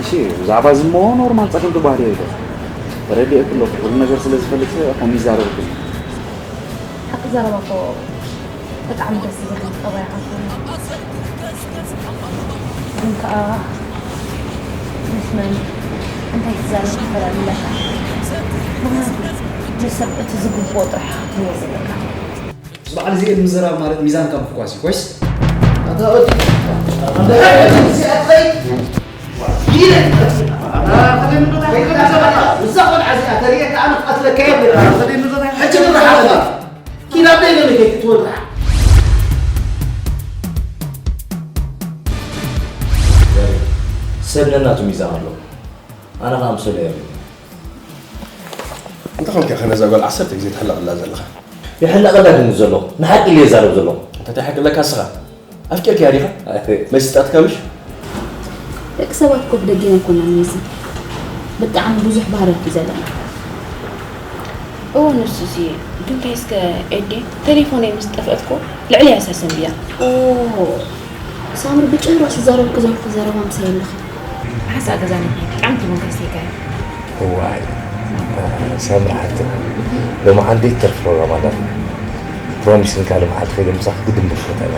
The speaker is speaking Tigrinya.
እሺ፣ ብዛዕባ ዝሞ ኖርማል ጸገም ትበሃል እየ። ተረዲኤ ክሎ ኩሉ ነገር ስለ ዝፈልጥ ከምኡ ይዛረብ ክሎ። ሓቂ ዘረባ እኮ ብጣዕሚ ደስ ዝብል ጠባይ ሓፍትና። ግን ከዓ ምስ መን እንታይ ትዛረብ ትፈላለካ? ምክንያቱ ንሰብ እቲ ዝግብኦ ጥራሕ ክትህቦ ዘለካ። በዓል እዚ ምዝራብ ማለት ሚዛንካ ምፍኳስ እዩ። ኮይስ እዛ ቆልዓ እዚኣ ተርእየካ ኣነ ክቐትለካ እየ። ሕጂ ንረሓ ኪዳብ ደይ ገለ ክትወድራ ሰብ ነናቱ ሚዛን ኣሎ። ኣነ ከዓ ምሰሎ እየ። እንታይ ኮንካ ከነዛ ጓል ዓሰርተ ግዜ ትሕለቐላ ዘለኻ? ይሕለቐላ ድም ዘለኹ ንሓቂ እየ ዛረብ ዘለኹ። እንታይ ሓቂ ኣለካ ንስኻ? ኣፍቂርካያ ዲኻ? መሲጣትካ ምሽ? ደቂ ሰባት እኮ ብደጊም ኣይኮናን ሚዚ። ብጣዕሚ ብዙሕ ባህርያት እዩ ዘለና። እወ ንሱ ሲ ግን እንታይ እስከ ኤዴ ተሌፎነይ ምስ ጠፍአት እኮ ልዕሊ እያ ሰሰንብያ። ኦ ሳምሪ ብጭራሽ ዝዛረብኪ ዘለኹ ዘረባ ምሳይ ኣለኺ። ሓንሳእ ገዛ ንድኒ ብጣዕሚ ትመንከስተይካ እያ። እዋይ ሳምሪ ሓቲ ሎማዓንቲ ተርፍ ፕሮግራም ኣለና ፕሮሚስ ንካልእ መዓልቲ ከይደ ምሳኺ ግድን ብሽተና